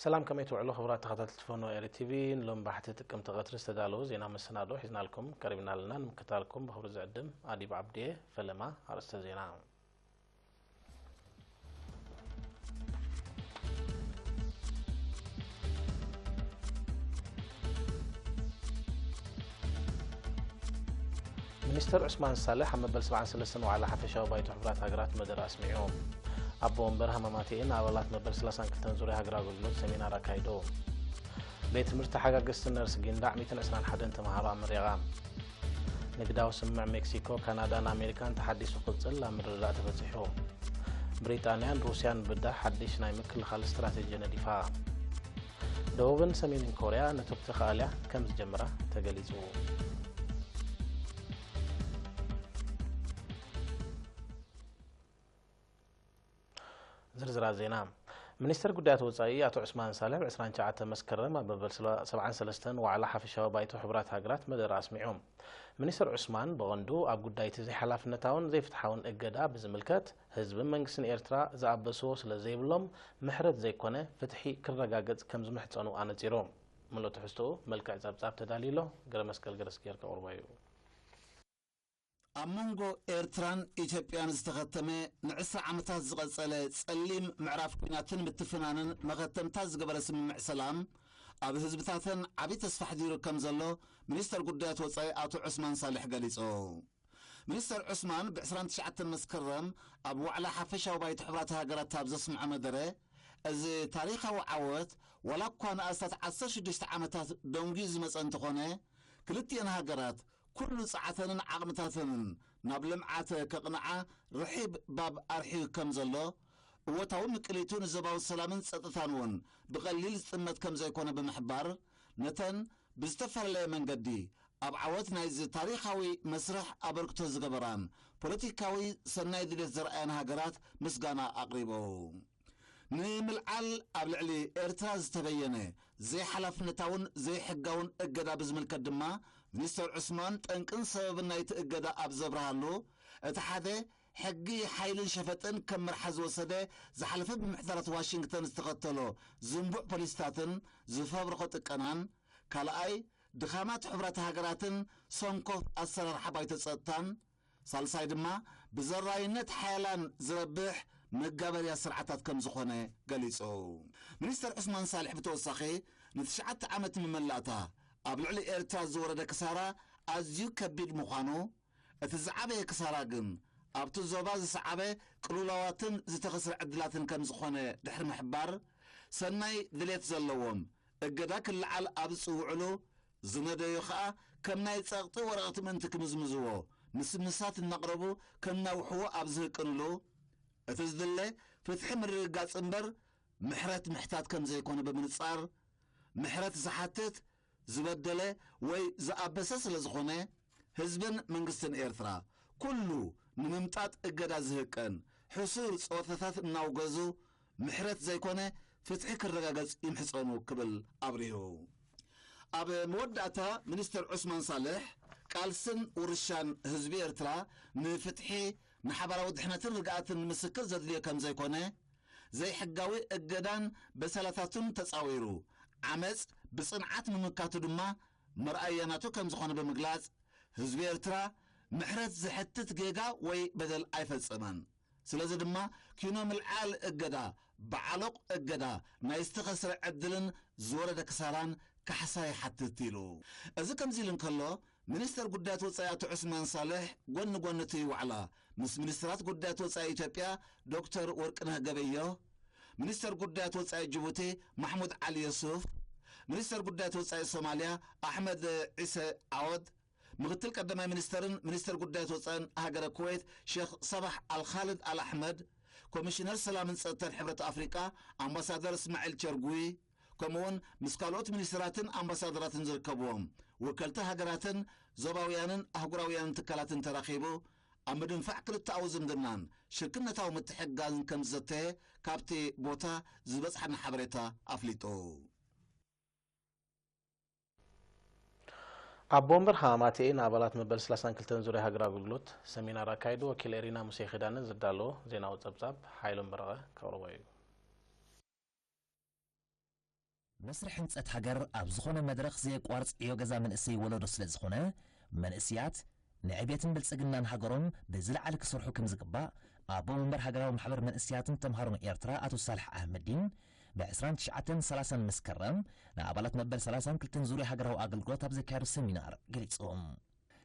ሰላም፣ ከመይ ትውዕሉ ክቡራት ተኸታተልቲ ፎኖ ኤሪ ቲቪ? ንሎም ባሕቲ ጥቅምቲ ቀትሪ ዝተዳለዉ ዜና መሰናዶ ሒዝናልኩም ቀሪብና ኣለና። ንምክታልኩም ብኽብሪ ዝዕድም ኣዲብ ዓብድየ። ፈለማ ኣርእስተ ዜና። ሚኒስተር ዑስማን ሳልሕ ኣብ መበል ሰብዓን ሰለስተን ዋዕላ ሓፈሻዊ ባይቶ ሕቡራት ሃገራት መደረ ኣስሚዑ። ኣቦ ወንበር ሃማማተኤ ንኣባላት መበል ሰላሳን ክልተን ዙርያ ሃገራዊ ኣገልግሎት ሰሚናር ኣካይዱ። ቤት ትምህርቲ ሓጋገዝቲ ነርስ ጊንዳዕ ሚእትን ዕስራን ሓደን ተምሃሮ ኣመሪቓ። ንግዳዊ ስምምዕ ሜክሲኮ፣ ካናዳን ኣሜሪካን ተሓዲሱ ክቕጽል ኣብ ምርድዳእ ተበጺሑ። ብሪጣንያን ሩስያን ብዳህ ሓድሽ ናይ ምክልኻል ስትራተጂ ነዲፋ። ደቡብን ሰሜንን ኮርያ ነቶግቲ ክኣልያ ከም ዝጀምራ ተገሊጹ። ዝርዝራት ዜና። ሚኒስተር ጉዳያት ወጻኢ ኣቶ ዑስማን ሳልሕ ብ ዕስራን ትሽዓተን መስከረም ኣብ መበል ሰብዓን ሰለስተን ዋዕላ ሓፈሻዊ ባይቶ ሕቡራት ሃገራት መደረ ኣስሚዑ። ሚኒስተር ዑስማን ብቐንዱ ኣብ ጉዳይ እቲ ዘይሓላፍነታውን ዘይፍትሓውን እገዳ ብዝምልከት ህዝብን መንግስትን ኤርትራ ዝኣበስዎ ስለ ዘይብሎም ምሕረት ዘይኮነ ፍትሒ ክረጋገጽ ከም ዝምሕጸኑ ኣነጺሩ። ምሉእ ትሕዝትኡ መልክዕ ጸብጻብ ተዳልዩ ኣሎ። ገረ መስቀል ገረስጌር ከቕርቦ እዩ። ኣብ መንጎ ኤርትራን ኢትዮጵያን ዝተኸተመ ንዕስራ ዓመታት ዝቐጸለ ጸሊም ምዕራፍ ኲናትን ምትፍናንን መኸተምታ ዝገበረ ስምምዕ ሰላም ኣብ ህዝብታተን ዓቢ ተስፋ ኣሕዲሩ ከም ዘሎ ሚኒስተር ጉዳያት ወጻኢ ኣቶ ዑስማን ሳልሕ ገሊጹ። ሚኒስተር ዑስማን ብ ዕስራን ትሽዓተን መስከረም ኣብ ዋዕላ ሓፈሻዊ ባይቶ ሕቡራት ሃገራት ኣብ ዘስምዖ መደረ፣ እዚ ታሪኻዊ ዓወት ዋላ እኳ ንኣስታት ዓሰርተ ሽዱሽተ ዓመታት ደንጉዩ ዝመጸ እንተኾነ፣ ክልቲኤን ሃገራት ኩሉ ጸዓተንን ዓቕምታተንን ናብ ልምዓት ከቕንዓ ርሒብ ባብ ኣርሒቡ ከም ዘሎ፣ እወታዊ ምቅሊቱ ንዞባዊ ሰላምን ጸጥታን እውን ብቐሊል ዝጥመት ከም ዘይኮነ ብምሕባር፣ ነተን ብዝተፈላለየ መንገዲ ኣብ ዓወት ናይዚ ታሪኻዊ መስርሕ ኣበርክቶ ዝገበራን ፖለቲካዊ ሰናይ ድሌት ዘርኣያን ሃገራት ምስጋና ኣቕሪቡ። ንምልዓል ኣብ ልዕሊ ኤርትራ ዝተበየነ ዘይሓላፍነታውን ዘይሕጋውን እገዳ ብዝምልከት ድማ፣ ሚኒስተር ዑስማን ጠንቅን ሰበብን ናይቲ እገዳ ኣብ ዘብርሃሉ፣ እቲ ሓደ፣ ሕጊ ሓይልን ሸፈጥን ከም መርሓ ዝወሰደ ዝሓለፈ ብምሕደራት ዋሽንግተን ዝተኸተሎ ዝንቡዕ ፖሊሲታትን ዝፈብረኾ ጥቀናን፣ ካልኣይ፣ ድኻማት ሕቡራት ሃገራትን ሰንኮፍ ኣሰራርሓ ባይቶ ጸጥታን፣ ሳልሳይ ድማ ብዘራይነት ሓያላን ዝረብሕ መጋበርያ ስርዓታት ከም ዝኾነ ገሊጹ። ሚኒስተር ዑስማን ሳልሕ ብተወሳኺ፣ ንትሽዓተ ዓመት መመላእታ ኣብ ልዕሊ ኤርትራ ዝወረደ ክሳራ ኣዝዩ ከቢድ ምዃኑ፣ እቲ ዝዓበየ ክሳራ ግን ኣብቲ ዞባ ዝሰዓበ ቅልውላዋትን ዝተኸስረ ዕድላትን ከም ዝኾነ ድሕሪ ምሕባር፣ ሰናይ ድሌት ዘለዎም እገዳ ክለዓል ኣብ ዝጽውዕሉ፣ ዝነደዩ ኸኣ ከም ናይ ጸቕጢ ወረቐት ምእንቲ ክምዝምዝዎ፣ ምስምሳት እናቕረቡ ከናውሕዎ ኣብ ዝህቅንሉ፣ እቲ ዝድለ ፍትሒ ምርግጋጽ እምበር ምሕረት ምሕታት ከም ዘይኮነ ብምንጻር፣ ምሕረት ዝሓትት ዝበደለ ወይ ዝኣበሰ ስለ ዝኾነ፣ ህዝብን መንግስትን ኤርትራ ኩሉ ንምምጣጥ እገዳ ዝህቀን ሕሱር ጸወታታት እናውገዙ ምሕረት ዘይኮነ ፍትሒ ክረጋገጽ ይምሕጸኑ ክብል ኣብሪሁ። ኣብ መወዳእታ ሚኒስተር ዑስማን ሳልሕ፣ ቃልስን ውርሻን ህዝቢ ኤርትራ ንፍትሒ፣ ንሓባራዊ ድሕነትን ርግኣትን ምስክር ዘድልዮ ከም ዘይኮነ፣ ዘይሕጋዊ እገዳን በሰላታቱን ተጻዊሩ ዓመጽ ብጽንዓት ምምካቱ ድማ መርኣያ ናቱ ከም ዝኾነ ብምግላጽ፣ ህዝቢ ኤርትራ ምሕረት ዘሕትት ጌጋ ወይ በደል ኣይፈጸመን። ስለዚ ድማ ኪኖ ምልዓል እገዳ፣ ብዓሎቕ እገዳ ናይ ዝተኸስረ ዕድልን ዝወረደ ክሳራን ካሕሳ ይሓትት ኢሉ። እዚ ከምዚ ኢሉ እንከሎ፣ ሚኒስተር ጉዳያት ወጻኢ ኣቶ ዑስማን ሳልሕ ጎኒ ጎኒ እቲ ዋዕላ ምስ ሚኒስተራት ጉዳያት ወጻኢ ኢትዮጵያ ዶክተር ወርቅነህ ገበየሁ፣ ሚኒስተር ጉዳያት ወጻኢ ጅቡቲ ማሕሙድ ዓሊ የሱፍ፣ ሚኒስተር ጉዳያት ወጻኢ ሶማልያ ኣሕመድ ዒሰ ዓወድ፣ ምክትል ቀዳማይ ሚኒስተርን ሚኒስተር ጉዳያት ወጻኢን ሃገረ ኩዌት ሼክ ሰባሕ ኣልኻልድ ኣልኣሕመድ፣ ኮሚሽነር ሰላምን ጸጥታን ሕብረት ኣፍሪቃ ኣምባሳደር እስማዒል ቸርጉይ፣ ከምኡውን ምስ ካልኦት ሚኒስተራትን ኣምባሳደራትን ዝርከብዎም ወከልቲ ሃገራትን ዞባውያንን ኣህጉራውያንን ትካላትን ተራኺቡ፣ ኣብ ምድንፋዕ ክልተኣዊ ዝምድናን ሽርክነታዊ ምትሕግጋዝን ከም ዝዘተየ ካብቲ ቦታ ዝበጽሓና ሓበሬታ ኣፍሊጡ። ኣቦ ወንበር ሃማማተኤ ንኣባላት መበል ሰላሳን ክልተን ዙርያ ሃገራዊ ኣገልግሎት ሰሚናር ኣካይዱ። ወኪል ኤሪና ሙሴ ኪዳነ ዘዳለዎ ዜናዊ ጸብጻብ ሓይሎም በረቐ ከቕርቦ እዩ። መስርሕ ህንጸት ሃገር ኣብ ዝኾነ መድረኽ ዘየቋርጽ ዕዮ ገዛ መንእሰይ ወለዶ ስለ ዝኾነ፣ መንእስያት ንዕቤትን ብልጽግናን ሃገሮም ብዝለዓለ ክሰርሑ ከም ዝግባእ ኣቦ መንበር ሃገራዊ ማሕበር መንእስያትን ተምሃሮን ኤርትራ ኣቶ ሳልሕ ኣህመዲን ብ ዕስራን ትሽዓተን ሰላሳን መስከረም ንኣባላት መበል ሰላሳን ክልተን ዙርያ ሃገራዊ ኣገልግሎት ኣብ ዘካየዶ ሰሚናር ገሊጾም።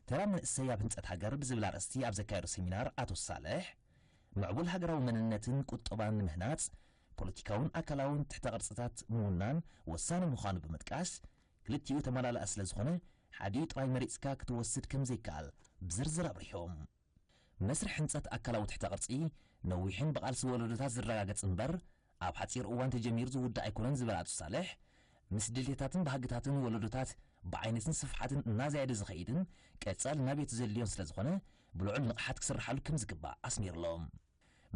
ተራ መንእሰይ ኣብ ህንጸት ሃገር ብዝብል ኣርእስቲ ኣብ ዘካየዶ ሰሚናር ኣቶ ሳልሕ፣ ምዕቡል ሃገራዊ መንነትን ቁጠባን ንምህናጽ፣ ፖለቲካውን ኣካላውን ትሕተ ቅርጽታት ምውናን ወሳኒ ምዃኑ ብምጥቃስ፣ ክልቲኡ ተመላላኢ ስለ ዝኾነ፣ ሓዲኡ ጥራይ መሪጽካ ክትወስድ ከም ዘይከኣል ብዝርዝር ኣብሪሆም። መስርሕ ህንጸት ኣካላዊ ትሕተ ቅርጺ፣ ነዊሕን ብቓልሲ ወለዶታት ዝረጋገጽ እምበር፣ ኣብ ሓጺር እዋን ተጀሚሩ ዝውዳእ ኣይኮነን ዝብል ኣቶ ሳልሕ፣ ምስ ድሌታትን ባህግታትን ወለዶታት ብዓይነትን ስፍሓትን እናዘያደ ዝኸይድን ቀጻሊ ናብየት ዘድልዮን ስለ ዝኾነ፣ ብልዑል ንቕሓት ክስርሓሉ ከም ዝግባእ ኣስሚርሎም።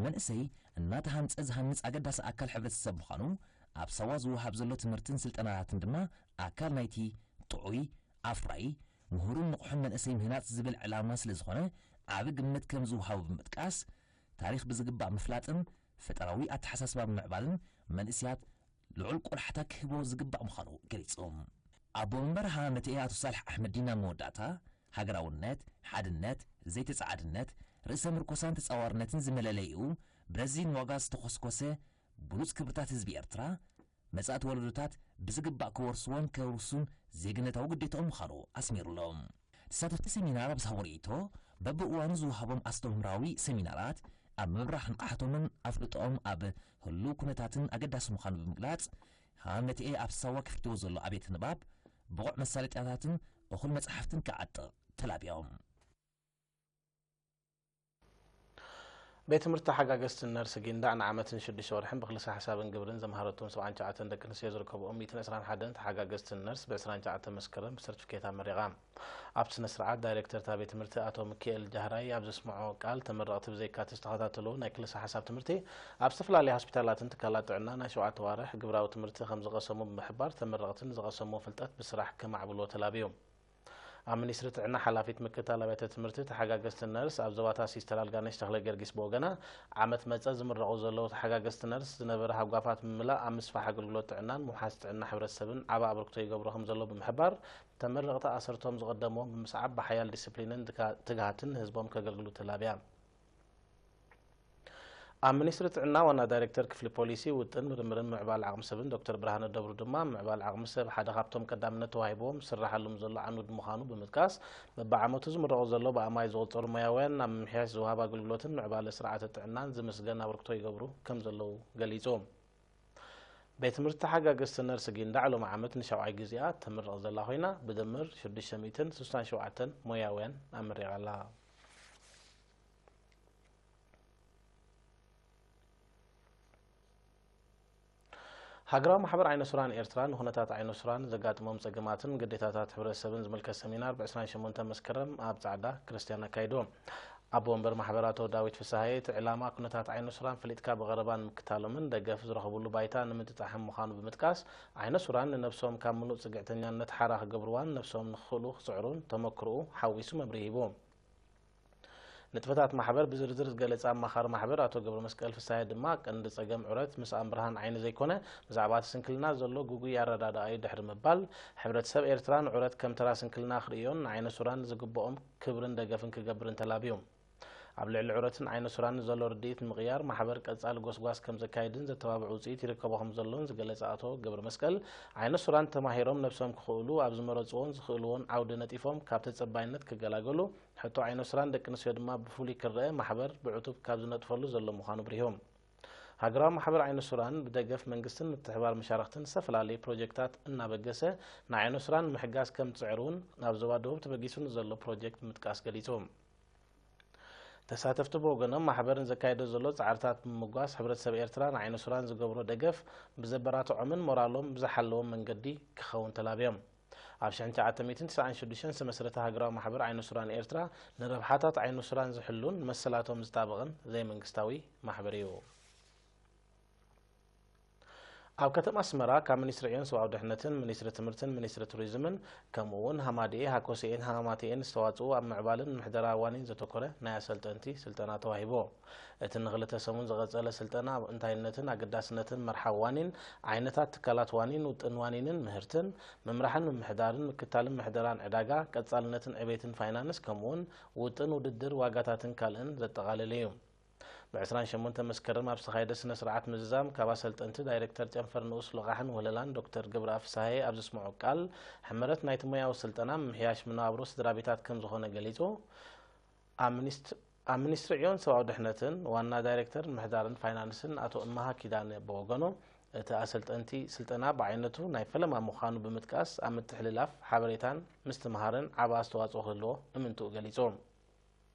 መንእሰይ እናተሃንጸ ዝሃንጽ ኣገዳሲ ኣካል ሕብረተሰብ ምዃኑ፣ ኣብ ሳዋ ዝወሃብ ዘሎ ትምህርትን ስልጠናታትን ድማ ኣካል ናይቲ ጥዑይ፣ ኣፍራዪ፣ ምሁርን ንቑሕን መንእሰይ ምህናጽ ዝብል ዕላማ ስለ ዝኾነ፣ ዓቢ ግምት ከም ዝወሃቦ ብምጥቃስ፣ ታሪኽ ብዝግባእ ምፍላጥን ፈጠራዊ ኣተሓሳስባ ምምዕባልን መንእስያት ልዑል ቆላሕታ ክህቦ ዝግባእ ምዃኑ ገሊጾም። ኣቦ መንበር ሃ መትኤ ኣቶ ሳልሕ ኣሕመዲን ኣብ መወዳእታ፣ ሃገራውነት፣ ሓድነት፣ ዘይተጻዓድነት፣ ርእሰ ምርኮሳን ተጻዋርነትን ዝመለለይኡ ብረዚን ዋጋ ዝተኾስኮሰ ብሉጽ ክብርታት ህዝቢ ኤርትራ፣ መጻእቲ ወለዶታት ብዝግባእ ክወርስዎን ከውርሱን ዜግነታዊ ግዴታኦም ምዃኑ ኣስሚሩሎም። ተሳተፍቲ ሰሚናር ኣብ ዝሃቦ ርእይቶ፣ በብእዋኑ ዝወሃቦም ኣስተምህራዊ ሰሚናራት ኣብ ምብራኽ ንቕሓቶምን ኣፍልጦኦም ኣብ ህሉው ኩነታትን ኣገዳሲ ምዃኑ ብምግላጽ፣ ሃመትኤ ኣብ ሳዋ ከፊትዎ ዘሎ ኣብየት ንባብ ብቑዕ መሳለጥያታትን እኹል መጻሕፍትን ክዓጥቕ ተላብዮም። ቤት ትምህርቲ ተሓጋገዝቲ ነርስ ጊንዳዕ ንዓመትን ሽዱሽተ ወርሕን ብክልሰ ሓሳብን ግብርን ዘምሃረቶም ሰብዓን ትሽዓተን ደቂ ኣንስትዮ ዝርከብኦም ሚእትን ዕስራን ሓደን ተሓጋገዝቲ ነርስ ብ ዕስራን ትሽዓተን መስከረም ብሰርቲፊኬት ኣመሪቓ። ኣብቲ ስነ ስርዓት ዳይሬክተር እታ ቤት ትምህርቲ ኣቶ ሚካኤል ጃህራይ ኣብ ዘስምዖ ቃል፣ ተመረቕቲ ብዘይካ'ቲ ዝተኸታተልዎ ናይ ክልሰ ሓሳብ ትምህርቲ፣ ኣብ ዝተፈላለዩ ሆስፒታላትን ትካላት ጥዕና ናይ ሸውዓተ ዋርሕ ግብራዊ ትምህርቲ ከም ዝቐሰሙ ብምሕባር፣ ተመረቕቲ ንዝቐሰምዎ ፍልጠት ብስራሕ ከማዕብልዎ ተላብዩ። ኣብ ሚኒስትሪ ጥዕና ሓላፊት ምክትታል ኣብያተ ትምህርቲ ተሓጋገዝቲ ነርስ ኣብ ዞባታት ሲስተር ኣልጋነሽ ተኽለ ጊዮርጊስ ብወገና፣ ዓመት መጸ ዝምረቑ ዘለዉ ተሓጋገዝቲ ነርስ ዝነበረ ሃጓፋት ብምምላእ ኣብ ምስፋሕ ኣገልግሎት ጥዕናን ምውሓስ ጥዕና ሕብረተሰብን ዓቢ ኣበርክቶ ይገብሩ ከም ዘለዉ ብምሕባር፣ ተመረቕቲ ኣሰርቶም ዝቐደምዎም ብምስዓብ ብሓያል ዲስፕሊንን ትጋ-፣ ትግሃትን ንህዝቦም ከገልግሉ ተላብያ። ኣብ ሚኒስትሪ ጥዕና ዋና ዳይሬክተር ክፍሊ ፖሊሲ፣ ውጥን፣ ምርምርን ምዕባል ዓቕሚ ሰብን ዶክተር ብርሃነ ደብሩ ድማ፣ ምዕባል ዓቕሚ ሰብ ሓደ ካብቶም ቀዳምነት ተዋሂብዎም ዝስራሓሎም ዘሎ ዓንውድ ምዃኑ ብምጥቃስ፣ በብዓመቱ ዝምረቑ ዘለዉ ብኣማይ ዝቑጸሩ ሞያውያን ናብ ምምሕያሽ ዝወሃብ ኣገልግሎትን ምዕባለ ስርዓተ ጥዕናን ዝምስገን ኣበርክቶ ይገብሩ ከም ዘለዉ ገሊጹ። ቤት ትምህርቲ ተሓጋገዝቲ ነርስ ጊንዳዕ ሎሚ ዓመት ንሻውዓይ ግዜኣ ተምርቕ ዘላ ኮይና፣ ብድምር ሽዱሽተ ሚእትን ስሳን ሸውዓተን ሞያውያን ኣመሪቓ ኣላ። ሃገራዊ ማሕበር ዓይነ ሱራን ኤርትራ ንኩነታት ዓይነ ሱራን ዘጋጥሞም ጸገማትን ግዴታታት ሕብረተሰብን ዝምልከት ሰሚናር ብ ዕስራን ሸሞንተን መስከረም ኣብ ጻዕዳ ክርስትያን ኣካይዱ። ኣቦ ወንበር ማሕበር ኣቶ ዳዊት ፍስሃየ፣ እቲ ዕላማ ኩነታት ዓይነ ሱራን ፈሊጥካ ብቐረባ ንምክታሎምን ደገፍ ዝረኽብሉ ባይታ ንምጥጣሕን ምዃኑ ብምጥቃስ፣ ዓይነ ሱራን ንነብሶም ካብ ምሉእ ጽግዕተኛነት ሓራ ክገብርዋን ነብሶም ንኽኽእሉ ክጽዕሩን ተመክሮኡ ሓዊሱ መብርሂ ሂቡ። ንጥፈታት ማሕበር ብዝርዝር ዝገለጸ ኣማኻሪ ማሕበር ኣቶ ገብረ መስቀል ፍስሃየ ድማ፣ ቀንዲ ጸገም ዑረት ምስኣን ብርሃን ዓይኒ ዘይኮነ፣ ብዛዕባ እቲ ስንክልና ዘሎ ግጉይ ኣረዳድኣ እዩ ድሕሪ ምባል፣ ሕብረተሰብ ኤርትራ ንዑረት ከም ተራ ስንክልና ክርእዮን ንዓይነ ሱራን ዝግብኦም ክብርን ደገፍን ክገብርን ተላብዩ። ኣብ ልዕሊ ዑረትን ዓይነ ሱራን ዘሎ ርድኢት ንምቕያር ማሕበር ቀጻሊ ጎስጓስ ከም ዘካይድን ዘተባብዕ ውጽኢት ይርከቦ ከም ዘሎን ዝገለጸ ኣቶ ገብረ መስቀል፣ ዓይነ ሱራን ተማሂሮም ነብሶም ክኽእሉ ኣብ ዝመረጽዎን ዝኽእልዎን ዓውዲ ነጢፎም ካብ ተጸባይነት ክገላገሉ፣ ሕቶ ዓይነ ሱራን ደቂ ኣንስትዮ ድማ ብፍሉይ ክረአ ማሕበር ብዕቱብ ካብ ዝነጥፈሉ ዘሎ ምዃኑ ኣብሪሆም። ሃገራዊ ማሕበር ዓይነ ሱራን ብደገፍ መንግስትን ምትሕባር መሻርኽትን ዝተፈላለዩ ፕሮጀክታት እናበገሰ ንዓይነ ሱራን ንምሕጋዝ ከም ዝጽዕር እውን ናብ ዞባ ደቡብ ተበጊሱ ንዘሎ ፕሮጀክት ብምጥቃስ ገሊጹ። ተሳተፍቲ ብወገኖም፣ ማሕበር ንዘካየዶ ዘሎ ጻዕርታት ብምምጓስ፣ ሕብረተሰብ ኤርትራ ንዓይነ ሱራን ዝገብሮ ደገፍ ብዘበራትዖምን ሞራሎም ብዝሓለዎም መንገዲ ክኸውን ተላብዮም። ኣብ ሽሕን ትሽዓተ ሚእትን ትስዓን ሽዱሽተን ዝተመስረተ ሃገራዊ ማሕበር ዓይነ ሱራን ኤርትራ፣ ንረብሓታት ዓይነ ሱራን ዝሕሉን ንመሰላቶም ዝጣበቕን ዘይመንግስታዊ ማሕበር እዩ። ኣብ ከተማ ኣስመራ ካብ ሚኒስትሪ ዕዮን ሰብኣዊ ድሕነትን፣ ሚኒስትሪ ትምህርትን ሚኒስትሪ ቱሪዝምን፣ ከምኡ እውን ሃማድኤ፣ ሃኮስኤን ሃማማትኤን ዝተዋፅኡ ኣብ ምዕባልን ምሕደራ ዋኒን ዘተኮረ ናይ ኣሰልጠንቲ ስልጠና ተዋሂቡ። እቲ ንክልተ ሰሙን ዝቐጸለ ስልጠና ኣብ እንታይነትን ኣገዳስነትን መርሓ ዋኒን፣ ዓይነታት ትካላት ዋኒን፣ ውጥን ዋኒንን ምህርትን፣ ምምራሕን ምምሕዳርን፣ ምክታልን ምሕደራን ዕዳጋ፣ ቀጻልነትን ዕቤትን ፋይናንስ፣ ከምኡውን ውጥን ውድድር ዋጋታትን ካልእን ዘጠቓለለ እዩ። ብ ዕስራን ሸሞንተን መስከረም ኣብ ዝተኻየደ ስነ ስርዓት ምዝዛም፣ ካብ ኣሰልጠንቲ ዳይሬክተር ጨንፈር ንኡስ ልቓሕን ወለላን ዶክተር ገብረኣብ ፍስሃየ ኣብ ዘስምዖ ቃል፣ ሕመረት ናይቲ ሞያዊ ስልጠና ምምሕያሽ መነባብሮ ስድራ ቤታት ከም ዝኾነ ገሊጹ። ኣብ ሚኒስት-፣ ኣብ ሚኒስትሪ ዕዮን ሰብኣዊ ድሕነትን ዋና ዳይሬክተር ምሕዳርን ፋይናንስን ኣቶ እመሃ ኪዳነ ብወገኑ፣ እቲ ኣሰልጠንቲ ስልጠና ብዓይነቱ ናይ ፈለማ ምዃኑ ብምጥቃስ፣ ኣብ ምትሕልላፍ ሓበሬታን ምስትምሃርን ዓቢ ኣስተዋጽኦ ክህልዎ እምንትኡ ገሊጹ።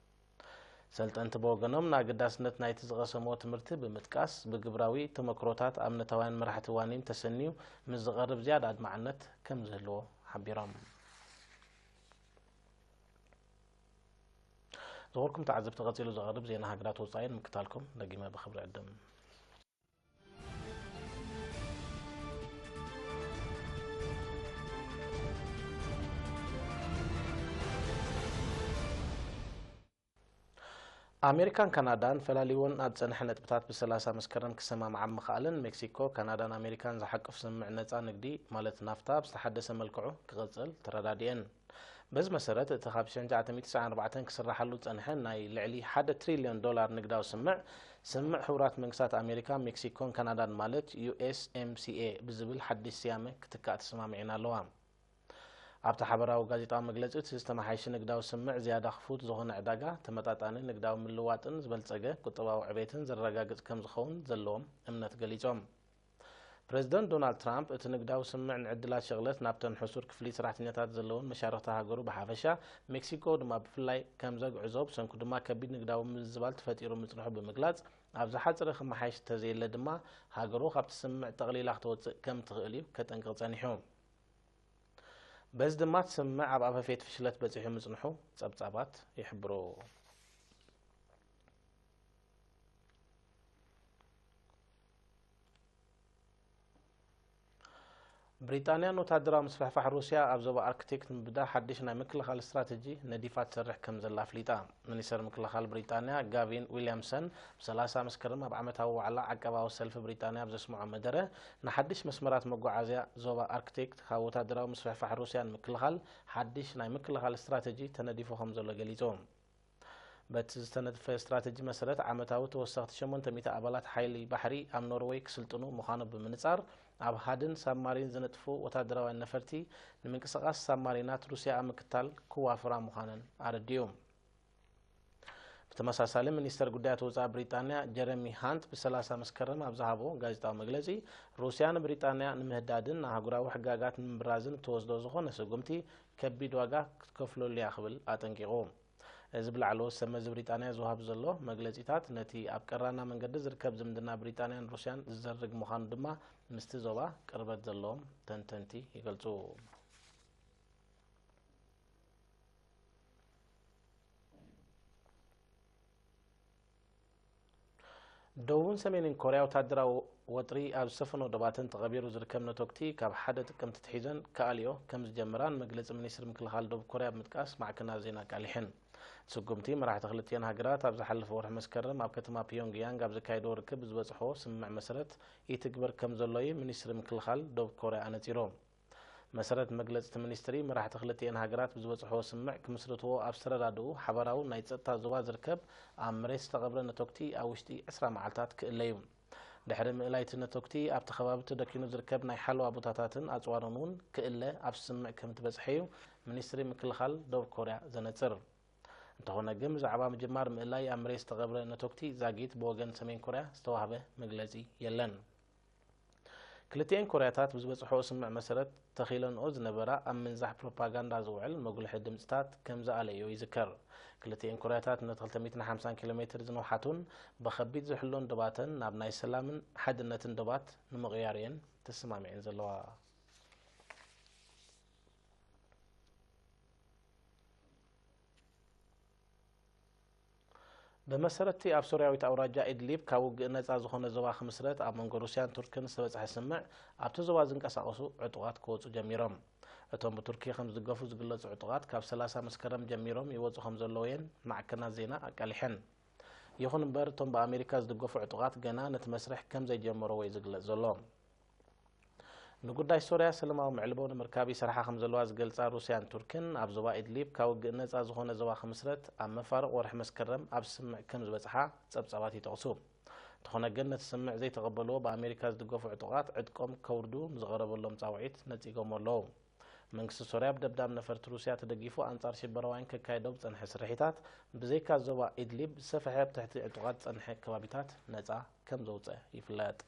ሰልጠንቲ ብወገኖም፣ ንኣገዳስነት ናይቲ ዝቐሰምዎ ትምህርቲ ብምጥቃስ፣ ብግብራዊ ተመክሮታት ኣብነታውያን መራሕቲ ዋኒን ተሰንዩ ምስ ዝቐርብ ዝያዳ ኣድማዕነት ከም ዝህልዎ ሓቢሮም። ዝኸበርኩም ተዓዘብቲ፣ ቀጺሉ ዝቐርብ ዜና ሃገራት ወጻኢ ንምክታልኩም ደጊመ ብኽብሪ ዕድም። ኣሜሪካን ካናዳን ፈላሊወን ኣብ ዝጸንሐ ነጥብታት ብሰላሳ መስከረም ክሰማምዓ ምኽኣለን፣ ሜክሲኮ፣ ካናዳን ኣሜሪካን ዝሓቁፍ ስምምዕ ነጻ ንግዲ፣ ማለት ናፍታ፣ ኣብ ዝተሓደሰ መልክዑ ክቕጽል ተረዳዲኤን። በዚ መሰረት፣ እቲ ካብ ሽሕን ትሽዓተ ሚእትን ተስዓን ኣርባዕተን ክስራሓሉ ዝጸንሐ ናይ ልዕሊ ሓደ ትሪልዮን ዶላር ንግዳዊ ስምምዕ፣ ስምምዕ ሕቡራት መንግስታት ኣሜሪካ፣ ሜክሲኮን ካናዳን፣ ማለት ዩ ኤስ ኤም ሲ ኤ ብዝብል ሓድሽ ስያመ ክትካእ ተሰማሚዐን ኣለዋ። ኣብቲ ሓበራዊ ጋዜጣዊ መግለጺ፣ እቲ ዝተመሓየሸ ንግዳዊ ስምምዕ ዝያዳ ክፉት ዝኾነ ዕዳጋ፣ ተመጣጣኒ ንግዳዊ ምልውዋጥን ዝበልጸገ ቁጠባዊ ዕቤትን ዘረጋግጽ ከም ዝኸውን ዘለዎም እምነት ገሊጾም። ፕረዚደንት ዶናልድ ትራምፕ፣ እቲ ንግዳዊ ስምምዕ ንዕድላት ሸቕለት ናብተን ሕሱር ክፍሊት ሰራሕተኛታት ዘለወን መሻርኽቲ ሃገሩ ብሓፈሻ፣ ሜክሲኮ ድማ ብፍላይ ከም ዘግዕዞ፣ ብሰንኩ ድማ ከቢድ ንግዳዊ ምምዝባል ተፈጢሩ ምጽንሑ ብምግላጽ፣ ኣብ ዝሓጸረ ክመሓየሽ እንተዘየለ ድማ፣ ሃገሩ ካብቲ ስምምዕ ጠቕሊላ ክትወጽእ ከም ትኽእል እዩ ከጠንቅቕ ጸኒሑ። በዚ ድማ፣ እቲ ስምምዕ ኣብ ኣፈፌት ፍሽለት በጺሑ ምጽንሑ ጸብጻባት ይሕብሩ። ብሪጣንያ ንወታደራዊ ምስፍሕፋሕ ሩስያ ኣብ ዞባ ኣርክቲክ ንምብዳህ ሓድሽ ናይ ምክልኻል ስትራተጂ ነዲፋ ትሰርሕ ከም ዘላ ኣፍሊጣ። ሚኒስተር ምክልኻል ብሪጣንያ ጋቪን ዊልያምሰን ብሰላሳ መስከረም ኣብ ዓመታዊ ዋዕላ ዓቀባዊ ሰልፊ ብሪጣንያ ኣብ ዘስምዖ መደረ፣ ንሓድሽ መስመራት መጓዓዝያ ዞባ ኣርክቲክ ካብ ወታደራዊ ምስፍሕፋሕ ሩስያ ንምክልኻል ሓድሽ ናይ ምክልኻል ስትራተጂ ተነዲፉ ከም ዘሎ ገሊጹ። በቲ ዝተነድፈ ስትራተጂ መሰረት፣ ዓመታዊ ተወሰኽቲ ሸሞንተ ሚእቲ ኣባላት ሓይሊ ባሕሪ ኣብ ኖርወይ ክስልጥኑ ምዃኑ ብምንጻር፣ ኣብ ሃድን ሳብማሪን ዝነጥፉ ወታደራውያን ነፈርቲ ንምንቅስቓስ ሳብማሪናት ሩስያ ኣብ ምክታል ክዋፍራ ምዃነን ኣረዲኡ። ብተመሳሳሊ፣ ሚኒስተር ጉዳያት ወጻኢ ብሪጣንያ ጀረሚ ሃንት ብሰላሳ መስከረም ኣብ ዝሃቦ ጋዜጣዊ መግለጺ፣ ሩስያ ንብሪጣንያ ንምህዳድን ንኣህጉራዊ ሕጋጋት ንምብራዝን እትወስዶ ዝኾነ ስጉምቲ ከቢድ ዋጋ ክትከፍለሉ እያ ክብል ኣጠንቂቑ። እዚ ብላዕለዎት ሰብ መዚ ብሪጣንያ ዝወሃብ ዘሎ መግለጺታት፣ ነቲ ኣብ ቀራና መንገዲ ዝርከብ ዝምድና ብሪጣንያን ሩስያን ዝዘርግ ምዃኑ ድማ ምስቲ ዞባ ቅርበት ዘለዎም ተንተንቲ ይገልጹ። ደቡብን ሰሜንን ኮርያ ወታደራዊ ወጥሪ ኣብ ዝሰፈኖ ዶባተን ተቐቢሩ ዝርከብ ነቶክቲ፣ ካብ ሓደ ጥቅምቲ ትሒዘን ክኣልዮ ከም ዝጀመራ ንመግለጺ ሚኒስትሪ ምክልኻል ደቡብ ኮርያ ብምጥቃስ ማዕከናት ዜና ኣቃሊሐን። ስጉምቲ መራሕቲ ክልቲኤን ሃገራት ኣብ ዝሓለፈ ወርሒ መስከረም ኣብ ከተማ ፒዮንግ ያንግ ኣብ ዘካየድዎ ርክብ ብዝበጽሖ ስምምዕ መሰረት ይትግበር ከም ዘሎ እዩ ሚኒስትሪ ምክልኻል ደቡብ ኮርያ ኣነጺሩ። መሰረት መግለጺ እቲ ሚኒስትሪ፣ መራሕቲ ክልቲኤን ሃገራት ብዝበጽሕዎ ስምምዕ ክምስርትዎ ኣብ ዝተረዳድኡ ሓባራዊ ናይ ጸጥታ ዞባ ዝርከብ ኣብ መሬት ዝተቐብረ ነቶክቲ ኣብ ውሽጢ ዕስራ መዓልታት ክእለ እዩ። ድሕሪ ምእላይ እቲ ነቶክቲ ኣብቲ ከባቢ ተደኪኑ ዝርከብ ናይ ሓለዋ ቦታታትን ኣጽዋርን እውን ክእለ ኣብ ስምምዕ ከም ትበጽሐ እዩ ሚኒስትሪ ምክልኻል ደቡብ ኮርያ ዘነጽር። እንተኾነ ግን፣ ብዛዕባ ምጅማር ምእላይ ኣብ መሬት ዝተቐብረ ነቶክቲ ዛጊት ብወገን ሰሜን ኮርያ ዝተዋህበ መግለጺ የለን። ክልቲኤን ኮርያታት ብዝበጽሖ ስምምዕ መሰረት ተኺለንኦ ዝነበራ ኣብ ምንዛሕ ፕሮፓጋንዳ ዝውዕል መጉልሒ ድምጽታት ከም ዝኣለዮ ይዝከር። ክልቲኤን ኮርያታት ነቲ ክልተ ሚእትን ሓምሳን ኪሎ ሜትር ዝነውሓቱን ብኸቢድ ዝሕሎን ዶባተን ናብ ናይ ሰላምን ሓድነትን ዶባት ንምቕያር እየን ተሰማሚዐን ዘለዋ። ብመሰረትቲ ኣብ ሶርያዊት ኣውራጃ ኢድሊብ ካብ ውግእ ነጻ ዝኾነ ዞባ ክምስረት ኣብ መንጎ ሩስያን ቱርክን ዝተበጽሐ ስምዕ፣ ኣብቲ ዞባ ዝንቀሳቐሱ ዕጡቓት ክወጹ ጀሚሮም። እቶም ብቱርኪ ከም ዝድገፉ ዝግለጹ ዕጡቓት ካብ ሰላሳ መስከረም ጀሚሮም ይወጹ ከም ዘለዉ እየን ማዕከናት ዜና ኣቃሊሐን። ይኹን እምበር እቶም ብኣሜሪካ ዝድገፉ ዕጡቓት ገና ነቲ መስርሕ ከም ዘይጀመርዎ እዩ ዝግለጽ ዘሎ። ንጉዳይ ሶርያ ሰለማዊ መዕልቦ ንምርካብ ይሰርሓ ከም ዘለዋ ዝገልጻ ሩስያን ቱርክን፣ ኣብ ዞባ ኢድሊብ ካብ ውግእ ነጻ ዝኾነ ዞባ ክምስረት ኣብ መፋርቕ ወርሒ መስከረም ኣብ ስምዕ ከም ዝበጽሓ ጸብጻባት ይጠቕሱ። እንተኾነ ግን ነቲ ስምዕ ዘይተቐበልዎ ብኣሜሪካ ዝድገፉ ዕጡቓት ዕጥቆም ከውርዱ ንዝቐረበሎም ጻውዒት ነጺጎም ኣለዉ። መንግስቲ ሶርያ ብደብዳብ ነፈርቲ ሩስያ ተደጊፉ ኣንጻር ሽበራውያን ከካይዶ ብጸንሐ ስርሒታት ብዘይካ ዞባ ኢድሊብ ዝሰፍሐ ኣብ ትሕቲ ዕጡቓት ዝጸንሐ ከባቢታት ነጻ ከም ዘውጸ ይፍለጥ።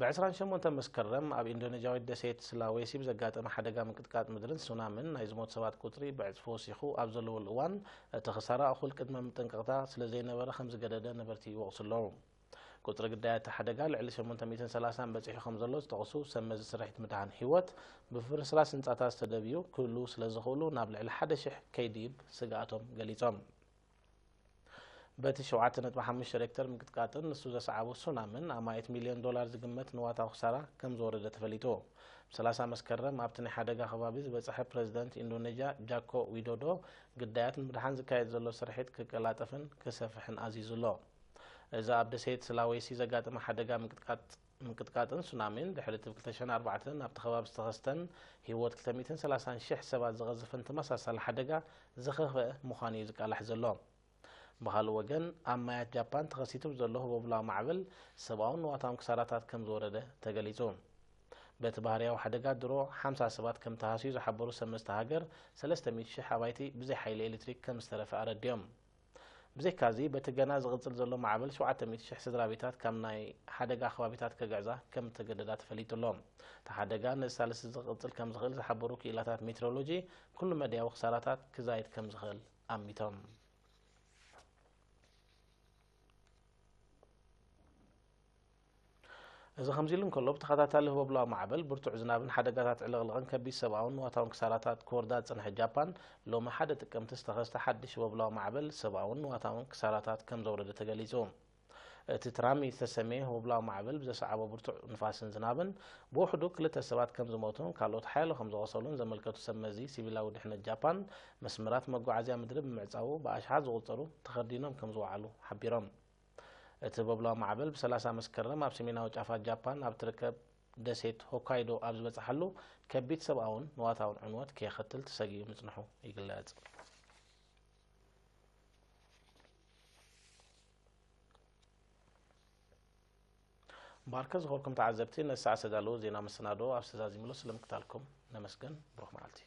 ብ28 መስከረም ኣብ ኢንዶኔዥያዊት ደሴት ስላዌሲ ብዘጋጠመ ሓደጋ ምንቅጥቃጥ ምድርን ሱናምን ናይ ዝሞት ሰባት ቁጽሪ ብዕጽፊ ወሲኹ ኣብ ዘለወሉ እዋን፣ እቲ ክሳራ እኹል ቅድመ ምጥንቀቕታ ስለ ዘይነበረ ከም ዝገደደ ነበርቲ ይወቕሱ ኣለዉ። ቁጽሪ ግዳያት እቲ ሓደጋ ልዕሊ 830 በጺሑ ከም ዘሎ ዝጠቕሱ ሰብ መዚ ስርሒት ምድሓን ህይወት፣ ብፍርስራስ ህንጻታት ዝተደብዩ ክህልዉ ስለ ዝኽእሉ ናብ ልዕሊ ሓደ ሽሕ ከይድይብ ስግኣቶም ገሊጾም። በቲ 7.5 ሬክተር ምንቅጥቃጥን ንሱ ዘስዓቦ ሱናምን ኣማኢት ሚልዮን ዶላር ዝግመት ንዋታዊ ክሳራ ከም ዝወረደ ተፈሊጡ። ብ30 መስከረም ኣብቲ ናይ ሓደጋ ከባቢ ዝበጽሐ ፕረዚደንት ኢንዶኔዥያ ጃኮ ዊዶዶ፣ ግዳያት ንምድሓን ዝካየድ ዘሎ ስርሒት ክቀላጠፍን ክሰፍሕን ኣዚዙ ኣሎ። እዚ ኣብ ደሴት ስላዌሲ ዘጋጠመ ሓደጋ ምንቅጥቃጥ ምንቅጥቃጥን ሱናሚን ድሕሪ እቲ ብ2004 ኣብቲ ከባቢ ዝተኸስተን ህይወት 230,000 ሰባት ዝቐዘፈን ተመሳሳሊ ሓደጋ ዝኸፍአ ምዃኑ እዩ ዝቃላሕ ዘሎ። ብኻልእ ወገን፣ ኣብ ማያት ጃፓን ተኸሲቱ ብዘሎ ህቦብላዊ ማዕበል ሰብኣውን ንዋታውን ክሳራታት ከም ዝወረደ ተገሊጹ። በቲ ባህርያዊ ሓደጋ ድሮ ሓምሳ ሰባት ከም ተሃስዩ ዝሓበሩ ሰብ መስተ ሃገር፣ 300,000 ኣባይቲ ብዘይ ሓይሊ ኤሌክትሪክ ከም ዝተረፈ ኣረዲኦም። ብዘይካዚ፣ በቲ ገና ዝቕጽል ዘሎ ማዕበል 700,000 ስድራ ቤታት ካብ ናይ ሓደጋ ከባቢታት ክግዕዛ ከም እተገደዳ ተፈሊጡ ኣሎ። እቲ ሓደጋ ንሳልስቲ ዝቕጽል ከም ዝኽእል ዝሓበሩ ክኢላታት ሜትሮሎጂ፣ ኩሉ መድያዊ ክሳራታት ክዛይድ ከም ዝኽእል ኣሚቶም። እዚ ከምዚ ኢሉ እንከሎ፣ ብተኸታታሊ ህቦብላዊ ማዕበል፣ ብርቱዕ ዝናብን ሓደጋታት ዕልቕልቕን ከቢድ ሰብኣውን ንዋታውን ክሳራታት ክወርዳ ዝጸንሐ ጃፓን፣ ሎሚ ሓደ ጥቅምቲ ዝተኸስተ ሓድሽ ህቦብላዊ ማዕበል ሰብኣውን ንዋታውን ክሳራታት ከም ዘውረደ ተገሊጹ። እቲ ትራሚ ዝተሰመየ ህቦብላዊ ማዕበል ብዘስዓቦ ብርቱዕ ንፋስን ዝናብን፣ ብውሕዱ ክልተ ሰባት ከም ዝሞቱን ካልኦት ሓያሎ ከም ዝቖሰሉን ዘመልከቱ ሰብ መዚ ሲቪላዊ ድሕነት ጃፓን፣ መስመራት መጓዓዝያ ምድሪ ብምዕጻዉ ብኣሽሓት ዝቑጸሩ ተኸርዲኖም ከም ዝወዓሉ ሓቢሮም። እቲ ህቦብላዊ ማዕበል ብ30 መስከረም ኣብ ሰሜናዊ ጫፋት ጃፓን ኣብ ትርከብ ደሴት ሆካይዶ ኣብ ዝበጽሓሉ፣ ከቢድ ሰብኣውን ንዋታውን ዕንወት ከየኸትል ተሰጊኡ ምጽንሑ ይግለጽ። ባርከ ዝኾርኩም ተዓዘብቲ፣ ነሳዕ ዝተዳለዉ ዜና መሰናዶ ኣብ ዝተዛዚምሉ ስለምክታልኩም ነመስገን። ብሩኽ መዓልቲ።